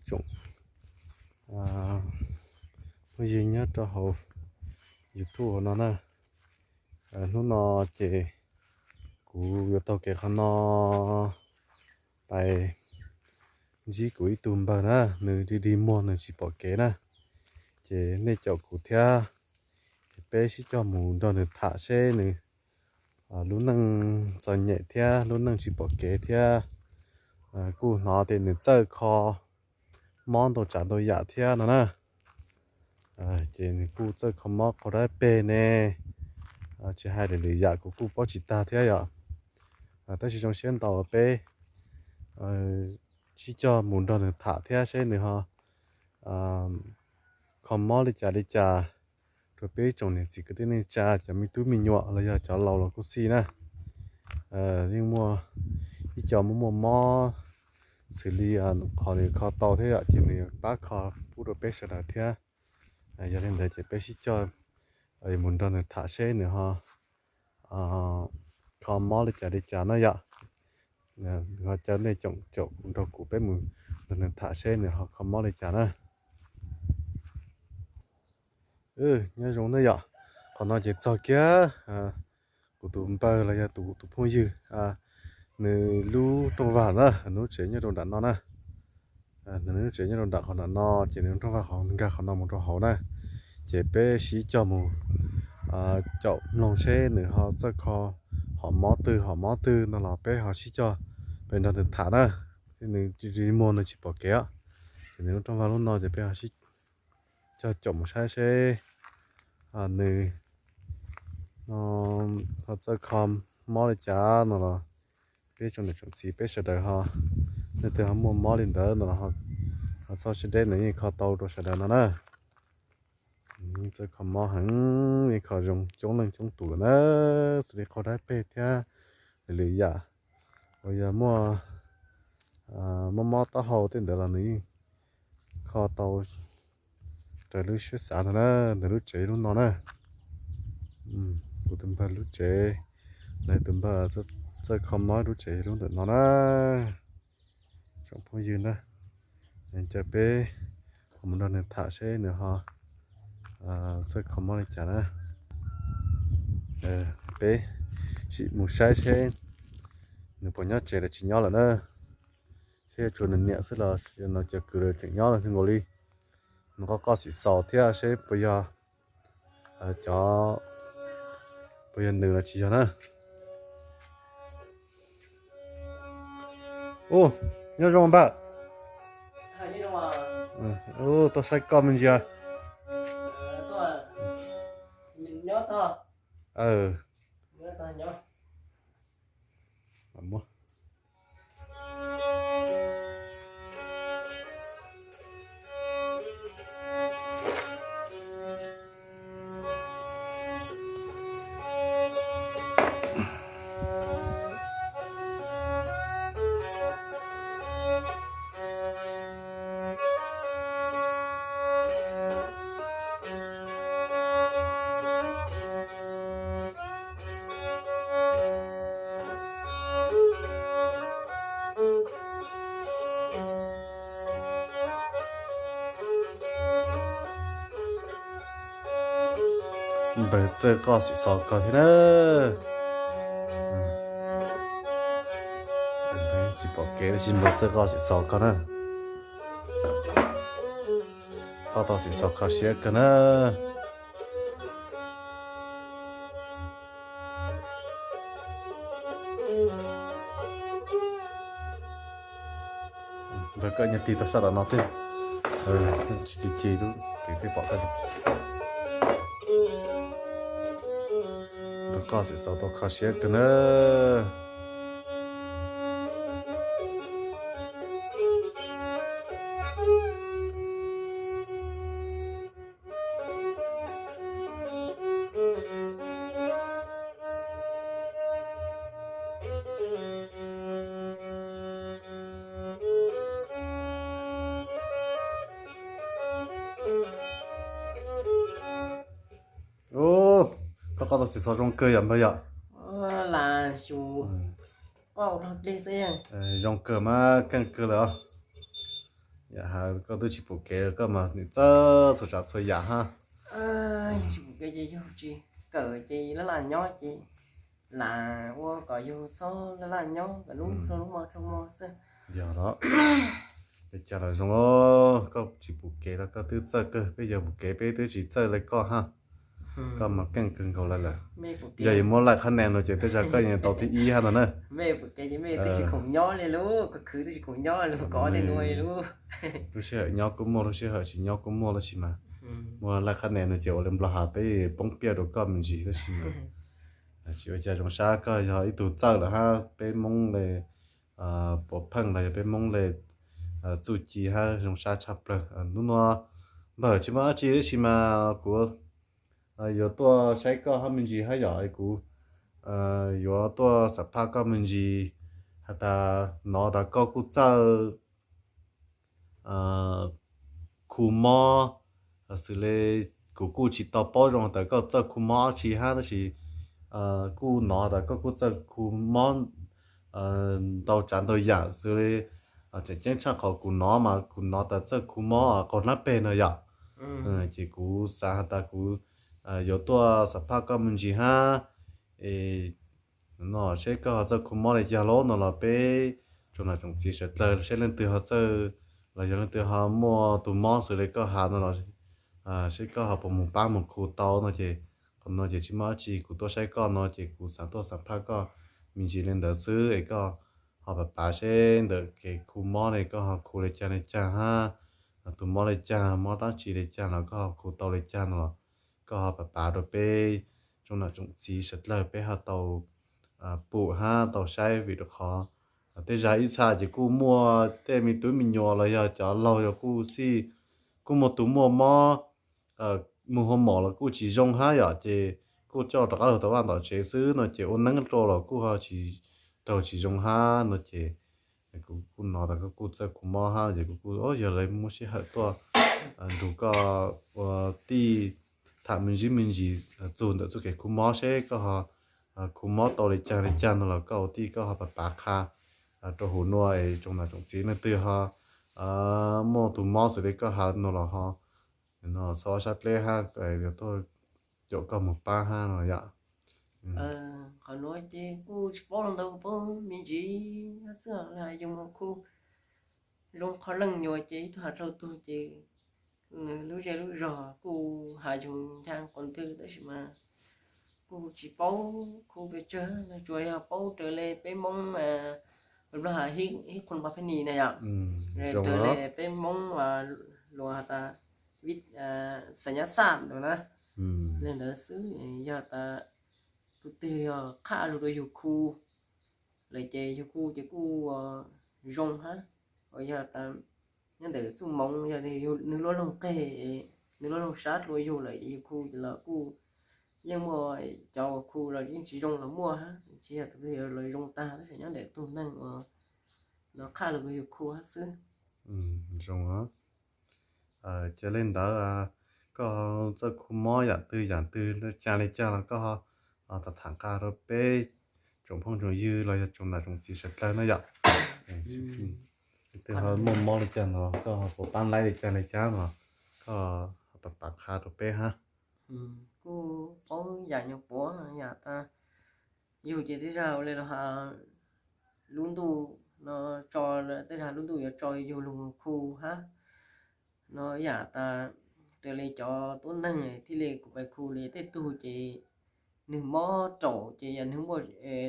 tsoom phooj ywg nyob rau hauv YouTube no na. Hnub no ces kuv yuav taug kev qhov no pais ntsib kuv ib tug npawg na, nws dig dig muag nws tsis pom kev na. Ces nej caum kuv thiab, ces peb sib cog mus nrog nws tham seb nws lub neej txom nyem thiab lub neej tsis pom kev thiab. Kuj hnov tias nws txawj kho mob ntau tsav ntau yam thiab no na. Ces nws kuj txawj kho mob kho dab peg ne, tsis hais lwm lwm yam kuv kuj paub tsis tag thiab yom. Tab sis zoo siab ntau peb sib cog mus nrog nws tham thiab seb nws ho kho mob li cas li cas rau peb tsoom niam txiv kwv tij neej tsa, cov me tub me nyuam los yog cov laus los kuj xij na. Yeej muaj ib co muaj muaj mob xws li qhov nws kho tau thiab yom, ces nws pab kho pub rau peb sawv daws thiab. Yog li ntawd ces peb sib cog mus nrog nws tham seb nws ho kho mob li cas li cas na yom. Ho caw nej caum kuv nrog kuv peb mus nrog nws tham seb nws ho kho mob li cas na. Nyob zoo na yom, qhov no ces txog kiag kuv tus npawg los yog tus phooj ywg, nws lub rooj vag na, nws lub tsev nyob rau nram no na. Nws lub tsev nyob rau nram qhov nram no, ces nws rooj vag qhov nkag qhov no mus rau hauv na. Ces peb sib cog mus caum mloog seb nws ho txawj kho hom mob twg hom mob twg no los peb ho sib cog peb nrog nws tham na. Thiab nws ris muag nws tsis pom kev os. Ces nws lub rooj vag lub no ces peb ho sib cog caum mus saib seb nws ho txawj kho mob li cas no los peb tsoom niam tsoom txiv peb sawv daws ho, leej twg ho muaj mob li ntawd no los ho txhob siab deb, nws yeej kho tau rau sawv daws no na. Yeej txawj kho mob heev, yeej kho zoo coob leej coob tus lawm na, xws li kho dab peg thiab lwm lwm yam uas yog muaj mob mob taub hau tej ntawd los nws yeej kho tau raws lub siab xav no na. Nws lub tsev lub no na, kuv tus npawg lub tsev, lawv tus npawg txawj kho mob lub tsev lub ntawm no na. Tsoom phooj ywg na, caw peb ho mus nrog nws tham seb nws ho txawj kho mob li cas na. Peb sim mus saib seb nws puas nyob tsev los tsis nyob lawm na. Seb tshuav nws niam xwb los no cov kwv los tseem nyob lawm nkaus li. Nws qoj qoj xim xaus thiab seb puas yog cov, puas yog nws los tsis yog na. Ub, nyob zoo npawg. Ub, tuaj saib koj me ntsis. Npawg txawj qoj xim xaus koj thiab na. Tsis pom kev tab sis npawg txawj qoj xim xaus koj na. Qoj tau xim xaus kho siab kawg na. Npawg koj nyob tig tau sab tom no thiab. Tsis ci ci lub kev peb pom koj. Npawg koj xim xaus tau kho siab kawg na. Ub, koj qoj tau xim xaus zoo kawg yom npawg yom. Zoo kawg mas keej kawg lawm os. Koj twb tsis pum kev koj mas nim txawj txhua tsav txhua yam hab. Tsis pum kev ces yug tsis kawm ces laj laj nyob ces lam ua kom yug txhob laj laj nyob kom lub lub mo lub mo xwb. Yog los, cas los zoo, koj tsis pum kev los koj twb txawj kawg, peb yog pum kev peb twb tsis txawj li koj hab. Koj mas keej kawg nkaus li lawm. Yog yuav muab laij qhab nen no ces tej zag koj yeej tau thib ib hab ntag na. Lub sij hawm nyob kuj muaj, lub sij hawm tsis nyob kuj muaj tab sis mas muab laij qhab nen no ces ua li Nplog has peb poob piaj rau koj me ntsis tab sis mas tsis ua cas, zoo sab koj yog ib tug txawj lawm hab, peb Moob le puav pheej los yog peb Moob le txuj ci hab zoo sab tshaj plawg. Hnub no npawg tsis muaj dab tsi tab sis mas kuv yuav tuaj saib koj hab me ntsis hab yom, kuv yuav tuaj xam phaj koj me ntsis has tas nov tas koj kuj txawj khu mob, xws li kuv kuj tsis tau paub zoo has tas koj txawj khu mob dab tsi hab tab sis kuj nov tas koj kuj txawj khu mob ntau tsav ntau yam xws li tseem ceeb tshaj qhov kuv nov mas kuv nov tas txawj khu mob qaug hnab peg no yom. Ces kuv xav has tas kuv yuav tuaj xam phaj koj me ntsis hab, es no seb koj ho txawj khu mob li cas lawm no los peb tsoom nam tsoom txiv sawv dlawg seb leej twg ho txawj los yog leej twg ho muaj tus mob xws li koj has no los seb koj ho puas mus pab mus khu tau no ces qhov no ces tsis muaj dab tsi, kuv tuaj saib koj no ces kuv xav tuaj xam phaj koj me ntsis li ntawd xwb es koj ho pav pav seb ntawm kev khu mob ne koj ho khu li cas li cas hab, tus mob li cas mob dab tsi li cas los koj ho khu tau li cas no los koj ho pav pav rau peb tsoom nam tsoom txiv sawv dlawg peb ho tau pum hab tau saib vim rau qhov tej zag ib txha ces kuj muaj tej me tub me nyuam los yog cov laug yog kuj xij kuj muaj tus muaj mob mus hoo mom los kuj tsis zoo hab yom ces kuj coj rov qab lug tom vaj tom tsev xwb no ces ua neeb rau los kuj ho tsis raug tsis zoo hab no ces kuv kuj nov tas koj kuj txawj khu mob hab ces kuv kuj yog li muab sij hawm tuaj nrug koj ua tij tham me ntsis me ntsis txug ntawm txuj kev khu mob seb koj ho khu mob tau li cas li cas no los koj ua tij koj ho pav pav qha rau huv nua es tsoom nam tsoom txiv leej twg ho muaj tus mob xws li koj has no los ho txhob sab dleb hab, tuaj caum koj mus pab hab no yom. Qhov nuav ces kuj tsis paub lug ntau, paub me ntsis xwb, yog mus khu zoo qhov leej nyuas ces ib tug has rau tug ces lub zej lub zog kuj has yug nchaag quas ntwg tab sis mas kuj tsis paub khu pes tsawg, tsuas yog paub raws li peb Moob Nplog has hib qhuas npa phab nis na yom. Raws li peb Moob luag has tas vib xas nyab xaj ntawd na, li ntawd xwb. Yog tas tus twg yog qhaj lug rau yug khu lawm ces yug khu ces kuj zoo hab. Yog tas nyob ntawm txuj moov yog nwg luab loog qeg, nwg luab loog sab dlua yug lawm ces yug khu ces los kuj yeej muaj cov uas khu los yeej tsis zoo los muaj hab, tsis yog tus twg los zoo tag tab sis nyob ntawm tug neeg uas no qhaj lug rau yug khu hab xwb. Zoo, ces li ntawd koj txawj khu mob yam twg yam twg li cas li cas los koj ho tham tham qha rau peb tsoom phooj tsoom ywg los yog tsoom nam tsoom txiv sawv dlawg na yom. Leej twg ho muaj mob li cas no koj ho puas paab laib li cas li cas no koj ho pav pav qha rau peb hab. Kuj paub yam nyuas puav yam tas yug ces tej zag ua li los has lub ntuj no tso, tej zag lub ntuj yuav tso yug lug khu hab. No yam tas raws li cov tuab neeg thiaj li kuv pais khu li tej tug ces nwg mob raum ces yog nwg muaj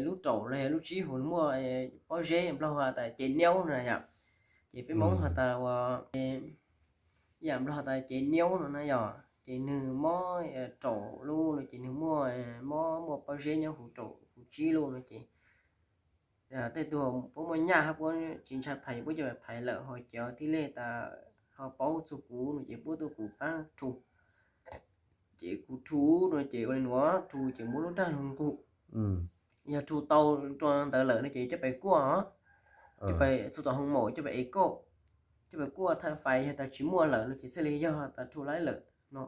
lub raum los yog lub tsib huv muaj pob zeb, Nplog has tas cev niaub no yom. Ces peb Moob has tas ua yam Nplog has tas cev niaub no na yom, ces nwg mob raum lub no ces nwg muaj mob muaj pob zeb nyob huv raum huv tsib lub no ces tej tug puab muaj nyaj hab puab tsis ntshai phais puab coj pais phais lawm ho cov tib lej tas ho paub txug kuv no ces puab tuaj kuv paab rhu. Ces kuv rhu no ces ua li nuav, rhu ces muab lub raj lug nqug. Yog rhu tau rua ntawd lawm no ces coj pais kuaj os, coj pais txug tom hoo maum coj pais ev kauj, coj pais kuaj thaj fais, yog tas tsis muaj lawm no ces txhaj li yog tas rhu laib lawm no.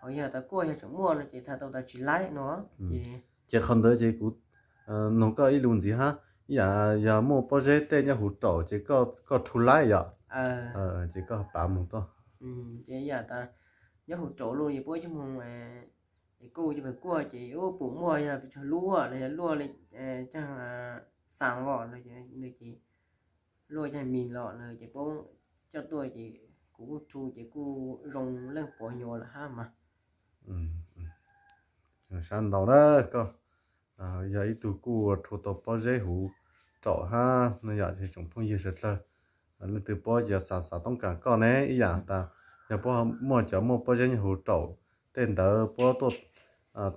Ho yog tas kuaj yog tseem muaj no ces txhais tau tas tsis laib no. Ces qhov ntawd ces kuv nug koj ib lus ntxiv hab, Ib yam yog muaj pob zeb tej nyob huv raum ces koj rhu laib yom, ces koj pav mus tuaj. Ces ib yam tas nyob huv raum luaj es puab coj moog, es kuj coj pem kuaj ces ub pum muaj yog pes tsawg lub los yog luaj li caag xaa los no ces luaj caag mis los no ces puab coj tuaj ces kuv kuj rhu ces kuj zoo leej puav nyuas lawm hab mas. Sab ntau na koj, yog ib tug kuj rhu tau pob zeb huv raum hab no yom, tsoom phooj ywg sawv dlawg, leej twg puab yuav xav xav toob kas koj ne ib yam tas yog puab muaj cov muaj pob zeb nyob huv raum tej ntawd puab tuaj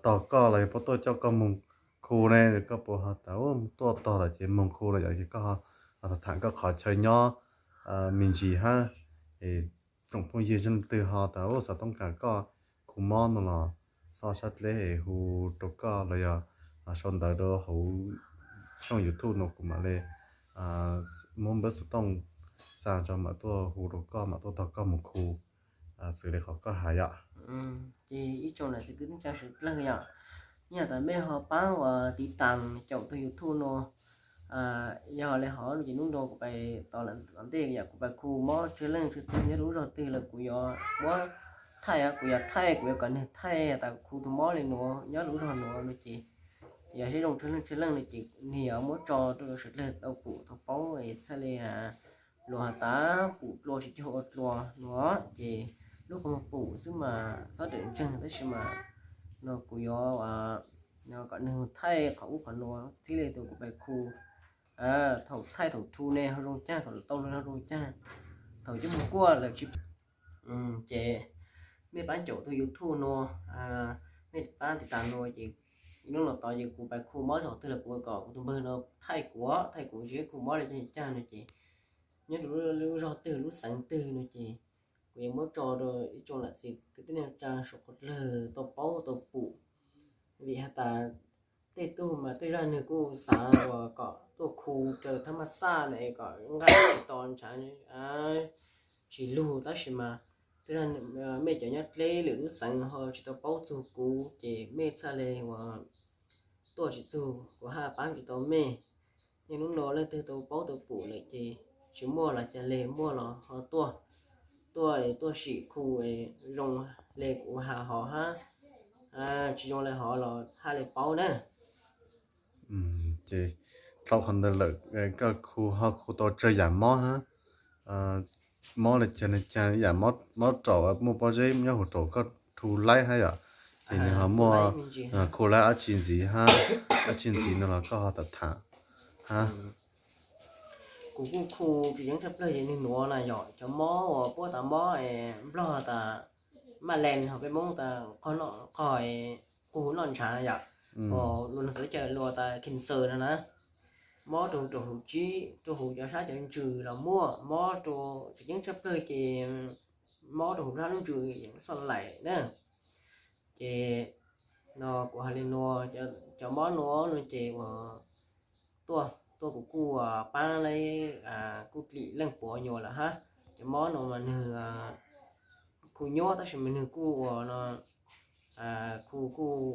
tog koj los yog puab tuaj coj koj moog khu ne, koj puas ho tas tuaj tog lawm ces moog khu los yog koj ho tham koj qhov chaw nyob me ntsis hab, es tsoom phooj ywg leej twg ho tas xav toob kas koj khu mob no los txhob sab dleb es hu rau koj los yog sau ntawv rau hauv tshooj YouTube no kuv mam li muab npawb xov tooj xa tso mam tuaj hu rau koj mam tuaj tog koj mus khu xws li qhov koj has yom. Ces ib tsoom nam txiv kwv tij neej tsa sawv dlawg yom, yog tas mej ho paab uas tiv tam caum tug YouTube no, yog le hov no ces nub nua kuv pais tom ntej yom kuv pais khu mob tsawg leej tsawg tug nyob lub zog twg los kuv yuav muab thaij, kuv yuav thaij kuv yuav kom nwg thaij tas kuv khu tug mob le nuav nyob lub zog nuav no ces yog seb zoo tsawg leej tsawg leej no ces nwg yuav muab tso rau sawv dlawg tau pum tau paub es txhaj le luag has tas pum dlua tsis cuag ua dlua no ces lub qhov muag pum xwb mas txhob rawm ntseeg tab sis mas no kuv yuav kom nwg thaij qhov ub qhov nuav txhij le tus kuv pais khu. Thaum thaij thaum rhu ne ho zoo caag, thaum tau lug ho zoo caag, thaum coj moog kuaj lawm tsis. Ces mej paab caum tug YouTube nuav, mej paab tiv tam nuav ces ib nub los tod ces kuv pais khu mob zog twg los kuv kom kuv tus npawg no thaij kuv, thaij kuv tsis khu mob le caag caag no ces nyob rau lub zog twg lub xeev twg no ces kuv yuav muab tso rau ib tsoom nam txiv kwv tij neej tsa suav qhov dlawg tau paub tau pum. Vim has tas tej tug mas tej zag nwg kuj xav uas kom tuaj khu raws thab maj xaj na es kom nqaj tsis to ntshav tsis lug tab sis mas tej zag mej cov nyob dleb lwm lub xeev ho tsis tau paub txug kuv ces mej txhaj le uas tuaj tsis txug kuv hab paab tsis tau mej. Yog nub nua leej twg tau paub tau pum lawm ces tsis muaj los ca le muaj los ho tuaj, tuaj tuaj sim khu zoo le kuv has hov hab, tsis zoo le hov los hab le paub na. Ces dhau qhov ntawd lawm koj khu ho khu tau tsawg yam mob hab, mob le caag le caag yam mob raum muaj pob zeb nyob huv raum koj rhu laib hab yom, ces nwg ho muaj khu laib dab tsi ntxiv hab, dab tsi ntxiv no los koj ho tham tham hab. Kuv kuj khu tsis yeeb tshaj plawg ces nwg nuav na yom, cov mob uas puab tas mob nplog tas maj lees ho peb Moob tas qog qug noj ntshav yom, uas luag teb chaws luag tas cancer no na. Mob rau huv tsib rau huv cov sab cov ntsws los muaj, mob rau tsis yeeb tshaj plawg ces mob rau huv sab lub ntsws yeej xoj laim na. Ces no kuv has le nuav, cov mob nuav no ces uas tuaj, tuaj kuv kuj paab le kuj lim leej puav nyuas lawm hab. Cov mob no mas nwg khu nyuab tab sis mas nwg kuj uas no khu kuj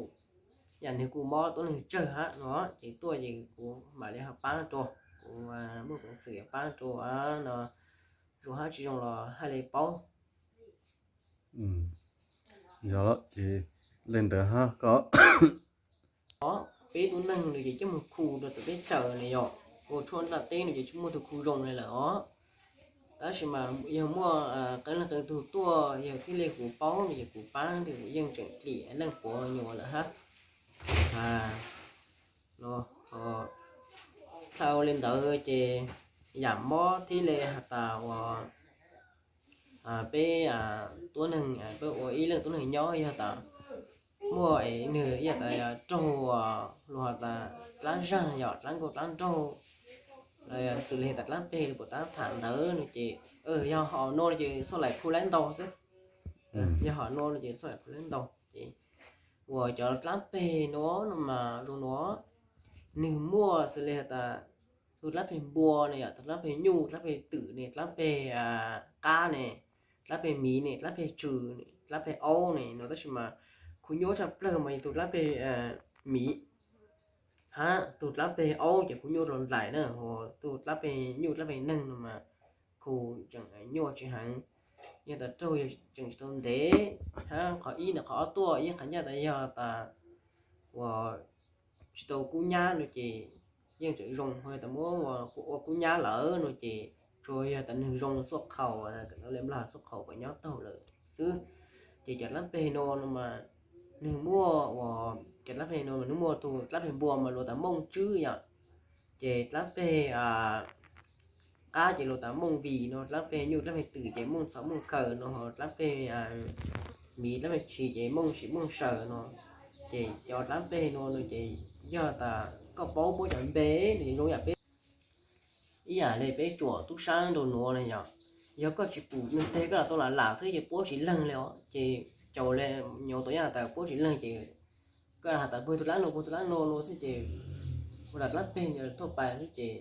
yam nwg kuj mob tuab neeg tsawg hab no ces tuaj ces kuv mam li ho paab rua, kuv muaj peev xwm paab rua no zoo hab tsis zoo los hab le paub. Yog ces le ntawd hab koj. Peb tuab neeg no ces coj moog khu rua txawv teb chaws no yom, ua tshuaj nplaj teb no ces tsis muaj tug khu zoo le lawm os. Tab sis mas yog muaj qee leej qee tug tuaj yog thiaj li kuv paub no ces kuv paab ces kuv yeej tseem lim leej puav nyuas lawm hab. Dhau le ntawd ces yam mob thiaj li has tas uas peb tuab neeg, peb ua ib leej tuab neeg nyob yog tas muaj es nwg ib yam tas raug luag has tas dlaab zag yom, dlaab nkauj dlaab nraug, xws li tas dlaab peg puas tab tham ntawd no ces yog hom nuav no ces xoj laim khu laib ntau xwb. Yog hom nuav no ces xoj laim khu laib ntau ces uas cov dlaab peg nuav no mas zoo nuav, nwg muaj xws li has tas tug dlaab peg npua ne yom, tug dlaab peg nyuj, dlaab peg twm ne, dlaab peg qab ne, dlaab peg miv ne, dlaab peg tsw ne, dlaab peg aub ne no tab sis mas khu nyuab tshaj plawg mas yog tug dlaab peg miv. Ab, tug dlaab peg aub ces khu nyuaj rua nplaim na, ho tug dlaab peg nyuj dlaab peg neeg no mas khu tseem nyuaj tsis heev. Yog tas raug yog tseem tsis tau ntev hab qhov ib ntawm qhov ob tuaj, yeej qhov ncaj tas yog tas uas tsis tau kub nyab no ces yeej tseem zoo, ho yog tas muab ua kub nyab lawm no ces tsuas yog tas nwg zoo xuaj qhaus, le nplog xuaj qhaus kom nyob taug lawm xwb. Ces cov dlaab peg no no mas nwg muaj ua, cov dlaab peg no mas nwg muaj tug dlaab peg npua mas luas tas mooj tswb yom. Ces dlaab peg qab ces luas tas mooj vim no, dlaab peg nyuj dlaab peg twm ces mooj txhov mooj kawg no, ho dlaab peg miv dlaab peg tshis ces mooj sim mooj saws no. Ces cov dlaab peg no no ces yog tas koj paub puab cov npe no ces zoo yam peb, ib yam le peb tsuam tub sab nraug nuav na yom. Yog koj tsis pum nwg teg koj lam tau lam lam xwb ces puab tsis leeg li os. Ces caum le nyuv tuam yaj tas puab tsis leeg ces koj has tas puag tug dlaab no puag tug dlaab no no xwb ces ua tas dlaab peg tuaj pais xwb ces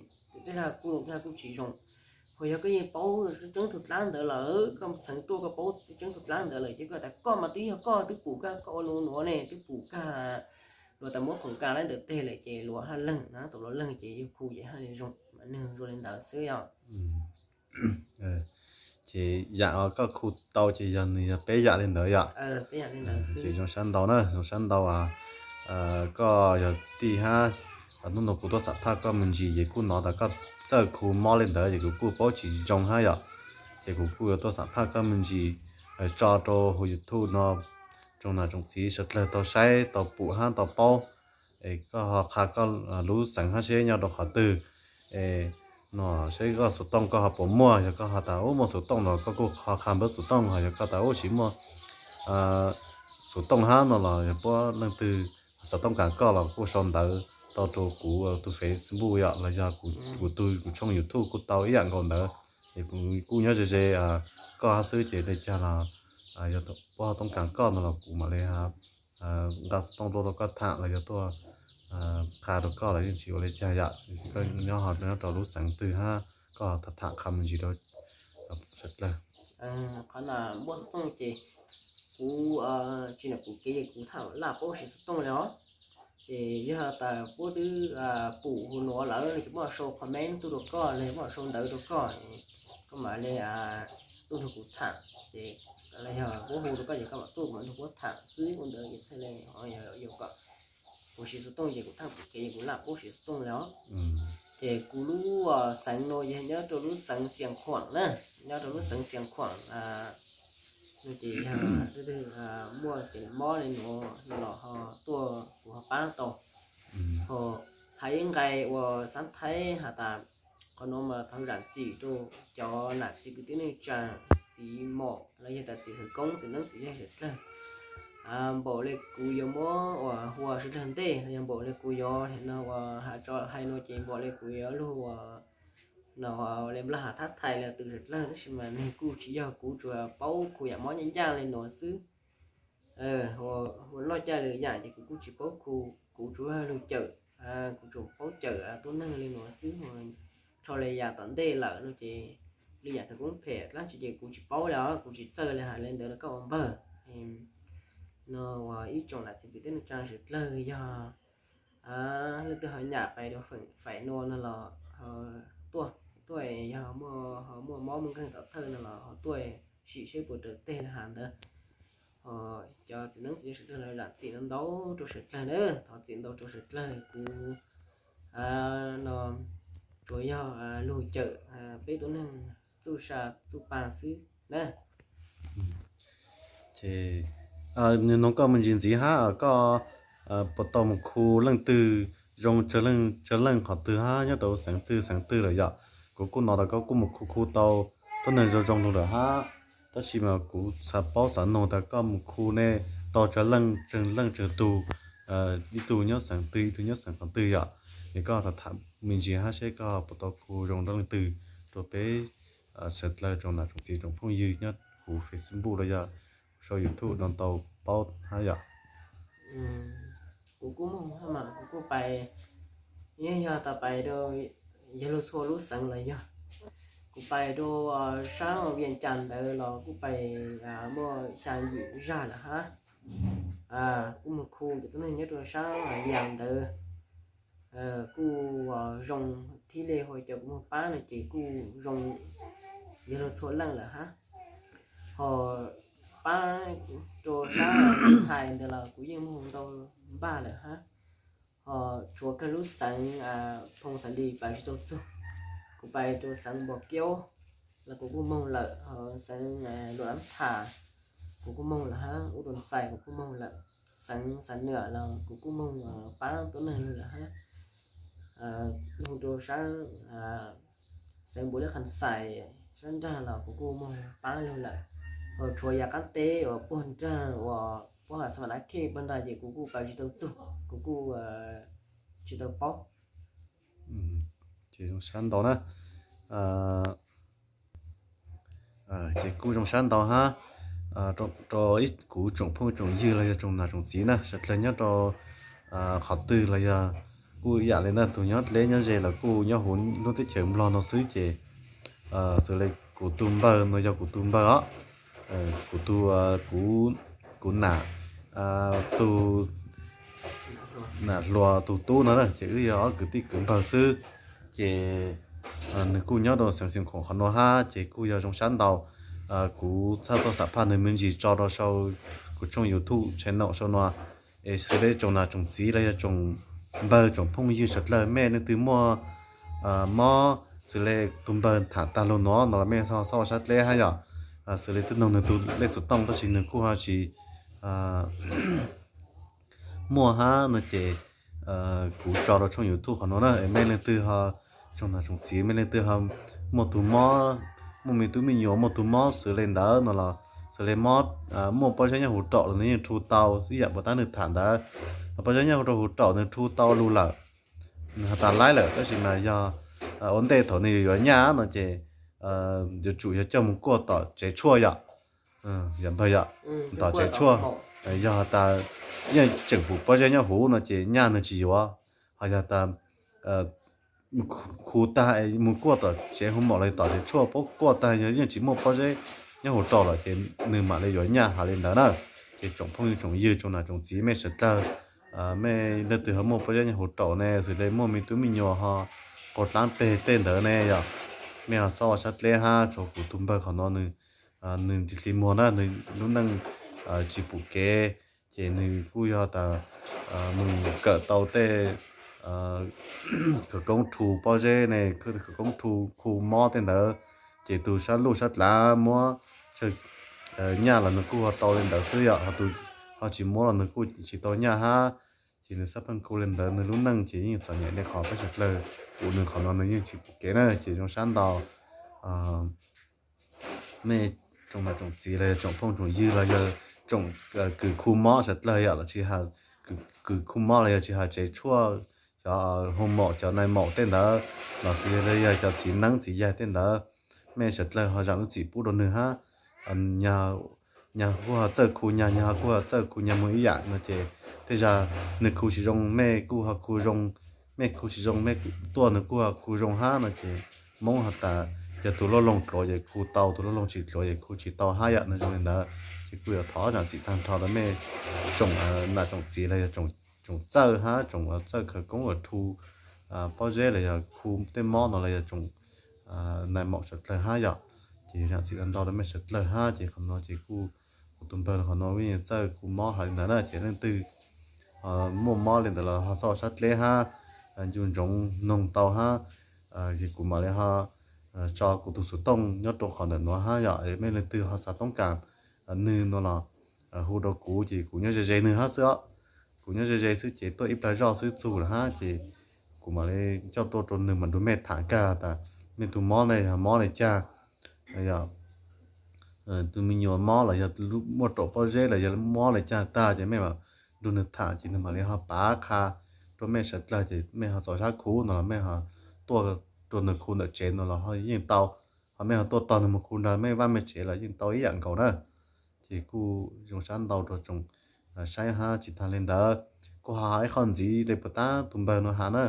tej zag kuj zoo tej zag kuj tsis zoo. Ho yog koj yeej paub tseeb tug dlaab ntawd lawm, koj txheev tuaj koj paub tseeb tug dlaab ntawd lawm ces koj tas koj mas twb yog koj twb pum kag koj ua nuav nuav ne, twb pum kag luas tas muab khoom kag lawm ntawm teg lawm ces luas haj leeg na, tau luas leeg ces yug khu ces haj le zoo, mas nwg zoo li ntawd xwb yom. Ces yam koj khu tau ces yog nws yog peb yam li ntawd yom. Ces zoo sab ntau na, zoo sab ntau. Koj yog tij hab, hnub no kuv tuaj xam phaj koj me ntsis ces kuj nov tas koj txawj khu mob li ntawd ces kuv kuj paub tsis zoo hab yom. Ces kuv kuj yuav tuaj xam phaj koj me ntsis tso rau huv YouTube no, tsoom nam tsoom txiv sawv dlawg tau saib tau pum hab tau paub. Es koj ho qha koj lub xeev hab seb nyob rau qhov twg, es no seb koj xuv tooj koj ho puas muaj, yog koj ho tas ub muaj xuv tooj los koj kuj ho qha npawb xuv tooj, ho yog koj tas ub tsis muaj xuv tooj hab no los yog puab leej twg xav tooj kas koj los kuj sau ntawv tau rau kuv tus Facebook yom, los yog kuv tug kuv tshooj YouTube kuj tau ib yam nkaus ntawd. Es kuv kuj nyob ze ze koj hab xwb ces le caag los yog puab ho tooj kas koj no los kuv mam le nqa xuv tooj tuaj rau koj tham los yog tuaj qha rau koj los yeej tsis ua le caag yom. Koj nyob ho nyob rau lub xeev twg hab koj ho tham qha me ntsis rau sawv dlawg. Qhov no muaj xuv tooj ces kuv tsis nam pum kev ces kuv tham laj paub siv xuv tooj li os. Ces yog tas puab twb pum huv nuav lawm no ces muab sau comment tuaj rau koj los yog muab sau ntawv rau koj, koj mam le tuaj nrug kuv tham. Ces los yog puab hu rau koj ces koj mam tuaj kuv mam nrug puab tham xwb ua ntawd ces txhaj le yuav kom kuv siv xuv tooj ces kuv tham pum kev ces kuv laj paub siv xuv tooj li os. Ces kuv lub xeev no yog nyob rau lub xeev Xiav Khuam na, nyob rau lub xeev Xiav Khuam no ces yog leej twg muaj kev mob le nuav no los ho tuaj kuv ho pab tau. Ho hais ib nqai ua xav thaib has tas qhov nuav mas thov zaam txim rau cov nam txiv kwv tij neej tsaa, txiv mom los yog tas txiv hwv koob txiv neeb txiv yaig sawv dlawg. Npaum le kuv yuav muab ua hua sawv dlawg ntej los yog npaum le kuv yuav no ua has tso hais no ces npaum le kuv yuav lug ua no le nplog has thab thais le tws sawv dlawg tab sis mas nws kuj tsis yog, kuv tsuas paub khu yam mob ncaaj ncaaj le nuav xwb. Ua loj caj lwm yam ces kuv kuj tsis paub khu, kuv tsuas yog lug cawm, kuv tsuas paub cawm tuab neeg le nuav xwb. Rho le yam tom ntej lawm no ces le yam thaum koob phem dlaab tsi ces kuv tsis paub le os, kuv tsis txawj le has le ntawd rau koj ua npawg. No ua ib tsoom nam txiv kwv tij neej tsaa sawv dlawg yog leej twg ho nyam pais rau feem faim nua no los tuaj, tuaj yog ho muaj mob muaj nkeeg tom thawj no los ho tuaj sim seb puas raws teg le has ntawd. Ho cov txiv neeb txiv yaig sawv dlawg los zaam txim ntau ntau rau sawv dlawg na, thov txim ntau rau sawv dlawg. Kuv no tsuas yog lug cawm peb tuab neeg txuj sa txuj pag xwb na. Ces nug koj me ntsis ntxiv hab, koj puas tau mus khu leej twg zoo tsawg leej qhov twg hab nyob rau xeev twg xeev twg lawm yom? Kuv kuj nov tas koj kuj mus khu khu tau tuab neeg zoo zoo lug lawm hab, tab sis mas kuv xav paub xav nug tas koj mus khu ne tau tsawg leej tsawg leej tsawg tug, ib tug nyob xeev twg ib tug nyob xeev qhov twg yom? Es koj tham me ntsis hab seb koj puas tau khu zoo rau leej twg rau peb sawv dlawg tsoom nam tsoom txiv tsoom phooj ywg nyob huv Facebook los yog sau YouTube no tau paub hab yom. Kuv kuj moog hab mas kuv kuj pais, yeej yog tas pais rau, yog lug txhua lub xeev los yog, kuv pais rau saab Vias Cas ntawd los kuj pais muaj xya yim zag lawm hab. Kuj mus khu cov tuab neeg nyob rau saab Vias ntawd. Kuj zoo thiab li, ho cov kuv muag pab no ces kuj zoo yog luag txhua leej lawm hab. Ho pab rua sab hais ntawd los kuv yeej muag ntau npaj lawm hab. Ho tshuav kawg lub xeev Phoo Xav Lis pais tsis tau txug, kuv pais rua xeev Npos Kiaub los kuv kuj moog lawm, ho xeev Luam Dab Phas kuv kuj moog lawm hab, Ub Dua Xais kuv kuj moog lawm, xeev Xam Nuam los kuv kuj moog pab tuab neeg lug lawm hab. Moog rua sab xeev Npus Liab Qhas Xais sab nraag los kuv kuj moog pab lug lawm. Ho tshuav yav qaab teb uas puag nraag uas puab has Xa Vam Dab Khej puag nraag ces kuv kuj pais tsis tau txug, kuv kuj tsis tau paub. Ces zoo sab ntau na. Ces kuj zoo sab ntau hab rua ib kuv tsoom phooj tsoom ywg los yog tsoom nam tsoom txiv na, sawv dlawg nyob rua qhov twg los yog kuj ib yam li na, tug nyob dleb nyob ze los kuj nyob huv lub teb chaws Nplog no xwb ces xws li kuv tug npawg no yog kuv tug npawg os, kuv tug, kuv nam tug nam hluas tug tub no ces wb yog ob kwv tij kwv npawg xwb. Ces nwg kuj nyob rua xeev Xeev Khuam qhov nuav hab ces kuj yog zoo sab ntau. Kuv txhaj tuaj xam phaj nwg me ntsis tso rua sau kuv tshooj YouTube channel sau nuav. Es xws li tsoom nam tsoom txiv los yog tsoom npawg tsoom phooj ywg sawv dlawg, mej leej twg muaj mob xws li tug npawg tham taag lug nuav no los mej ho xob ua sab dleb hab yom. Xws li tub noog nwg tug lej xuv tooj tab sis nwg kuj ho tsis muaj hab no ces kuv tso rua tshooj YouTube qhov nuav na, mej leej twg ho, tsoom nam tsoom txiv mej leej twg ho muaj tug mob, muaj me tub me nyuam muaj tug mob xws li ntawd no los xws li mob, muaj pob zeb nyob huv raum los nwg yeej rhu tau ib yam puas tab nwg tham ntawd. Pob zeb nyob huv raum, huv raum nwg rhu tau lug lawm, nwg has tas laib lawm tab sis mas yog ua ntej thaum nwg yuav nyaj no ces yuav tsum yog coj moog kuaj tom tsev tshuaj yom. Yog npawg yom, tom tsev tshuaj, yog has tas yeej tseem pum pob zeb nyob huv no ces nyaj nwg tsis yuav. Ho yog tas khu tag moog kuaj tom tsev hu mom los tom tsev tshuaj, puab kuaj tag yog yeej tsis muaj pob zeb nyob huv raum lawm ces nwg mam li yuav nyaj has li ntawd na. Ces tsoom phooj ywg tsoom ywg tsoom nam tsoom txiv mej sawv dlawg, mej leej twg ho muaj pob zeb nyob huv raum ne, xws li muaj me tub me nyuam ho qaug dlaab peg tej ntawd ne yom, mej ho xob ua sab dleb hab. Tshuav kuv tug npawg qhov no nwg, nwg tig hli muag na, nwg lub neej tsis pum kev, ces nwg kuj yog tas moog kawm tau tej khawv koob rhu pob zeb ne, khawv koob rhu khu mob tej ntawd, ces tug sab luj sab dlav muab tsawg nyaj los nwg kuj ho tau li ntawd xwb yom, ho tsis muab los nwg kuj tsis tau nyaj hab. Ces nwg xab pheej khu li ntawd, nwg lub neej ces yeej txom nyem li qhov peb sawv dlawg pum nwg qhov no nwg yeej tsis pum kev na. Ces zoo sab ntau mej tsoom nam tsoom txiv los yog tsoom phooj tsoom ywg los yog tsoom kws khu mob sawv dlawg yom, los tsis has kws khu mob los yog tsis has tsev tshuaj, cov hu mom cov nai maum tej ntawd los xws li yog cov txiv neeb txiv yaig tej ntawd, mej sawv dlawg ho zaam lub txim pub rua nwg hab. Nyag kuj ho txawj khu nyag, nyag kuj ho txawj khu nyag moog ib yam no ces tej zag nwg khu tsis zoo mej kuj ho khu zoo, mej khu tsis zoo mej tuaj nwg kuj ho khu zoo hab no ces Moob has tas yog tug loj loog dluav ces khu tau, tug loj loog tsis dluav ces khu tsis tau hab yom, nwg zoo li ntawd. Ces kuj yuav thov zaam txim tag nrho rua mej tsoom nam tsoom txiv los yog tsoom txawj hab tsoom txawj khawv koob uas rhu pob zeb los yog khu tej mob no los yog tsoom nai maum sawv dlawg hab yom. Ces zaam txim tag nrho rua mej sawv dlawg hab. Ces qhov no ces kuv tus npawg qhov no yeej txawj khu mob hab li ntawd na, ces leej twg muaj mob li ntawd los ho xob ua sab dleb hab, ncu ntsoov noog tau hab. Ces kuv mam li ho tso kuv tus xuv tooj nyob rau qhov ntawm nuav hab yom. Mej leej twg ho xav toob kas nwg no los hu rau kuv ces kuv nyob ze ze nwg hab xwb os. Kuv nyob ze ze xwb ces tuaj ib plag zoj xwb txug lawm hab ces kuv mam li coj tuaj rau nwg mam nrug mej tham kag tas mej tus mob ne yog mob li cas, tus me nyuam mob los yog muaj raum pob zeb los yog mob li cas tag ces mej mam nrug nwg tham ces nwg mam li ho pav qha rua mej sawv dlawg ces mej ho txaus sab khu no los mej ho tuaj rua nwg khu ntawm tsev no los ho yeej tau, ho mej ho tuaj tog nwg mus khu nrug mej vaj mej tsev los yeej tau ib yam nkaus na. Ces kuj zoo sab ntau rua tsoom saib hab. Tsis tag li ntawd kuj ho ib qho ntxiv le puas tab tus npawg no has na,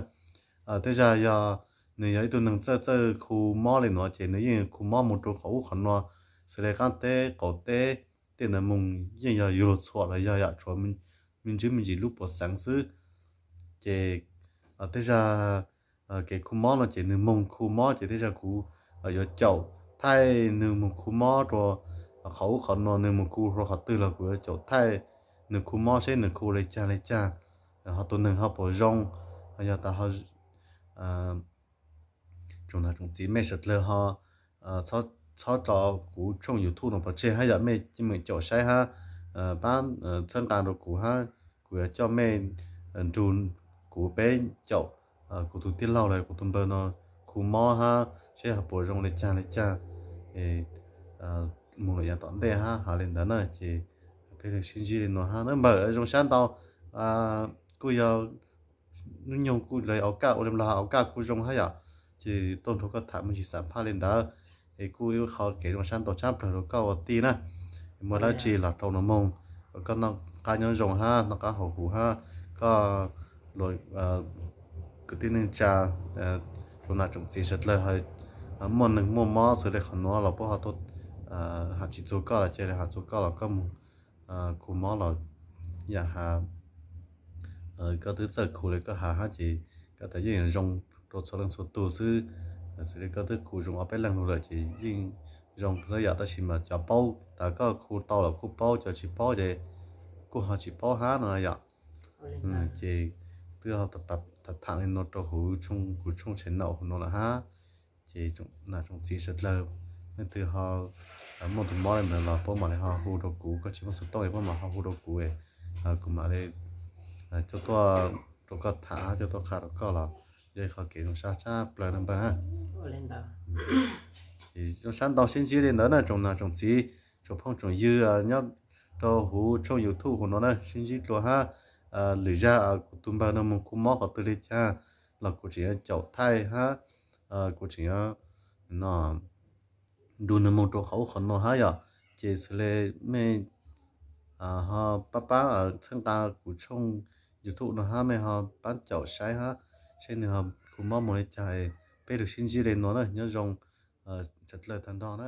tej zag yog nwg yog ib tug neeg txawj txawj khu mob li no ces nwg yeej khu mob mus rau qhov ub qhov no, xws li qaab teb qaum teb tej ntawd moog yeej yog yug lug txhuam los yog yam tshuav me ntsis me ntsis lub puas xeev xwb. Ces tej zag kev khu mob no ces nws moog khu mob ces tej zag kuv yuav caum thaij nws moog khu mob rua qhov ub qhov no, nws moog khu rua qhov twg los kuv yuav caum thaij nws khu mob seb nws khu le caag le caag, ho tus neeg ho puas zoo. Yog tas ho tsoom nam tsoom txiv mej suav dlawg ho txhob tso kuv tshooj YouTube no pov tseg hab yom, mej cia li caum saib hab pab txhawb nqaa rua kuv hab, kuv yuav coj mej nrug kuv peb caum kuv tus tij laug los kuv tus npawg no khu mob hab seb ho puas zoo le caag le caag moog lawm yav tom ntej hab has le ntawd na. Ces peb lug sib ntsib le nuav hab nawb npawg, zoo sab ntau. Kuj yog nub nyoog kuj le au kaj ua le nplog au kaj kuj zoo hab yom, ces tuaj nrug koj tham me ntsis xam phaj le ntawd es kuj ib qho kev zoo sab ntau tshab plawg rua koj ua tij na. Muaj dlaab tsi los rau nuav moog, koj noj qaab nyob zoo hab noj qaab haus huv hab koj lug kwv tij neej tsa, tsoom nam tsoom txiv suav dlawg muaj neeg muaj mob xws le qhov nuav los puab ho tuaj has tsis txug koj los cia li has txug koj los koj moog khu mob los yam has koj twb txawj khu le koj has hab ces koj tas yeej zoo rua txhua leej txhua tug xwb. Xws le koj twb khu zoo ob peb leeg lug lawm ces yeej zoo xwb yom, tab sis mas cov paub tas koj khu tau los kuj paub, cov tsis paub ces kuj ho tsis paub hab no yom. Ces twb tham tham le nuav rau huv kuv tshooj channel huv nuav lawm hab. Ces nam tsoom txiv suav dlawg, leej twg ho muaj tus mob le ntawd los puab mam li ho hu rau kuv, koj tsis muaj xov tooj es puab mam ho hu rau kuv, kuv mam li coj tuaj rau koj tham, coj tuaj qha rau koj los yog ib qho kev zoo sab tshaj plawg na npawg na. Zoo sab ntau, sib ntsib le ntawd na tsoom nam tsoom txiv, tsoom phooj tsoom ywg nyob rau huv tshooj YouTube huv nuav na, sib ntsib dlua hab. Lwm zag kuv tus npawg no moog khu mob qhov twg le caag los kuv tseem yuav caum thaij hab kuv tseem yuav nrug nwg moog rua qhov ub qhov nuav hab yom. Ces xws le mej ho pab pab txhawb nqaa kuv tshooj YouTube no hab mej ho pab caum saib hab seb nwg ho khu mob moog le caag. Peb lug sib ntsib le nuav na, nyob zoo suav dlawg tag nrho na.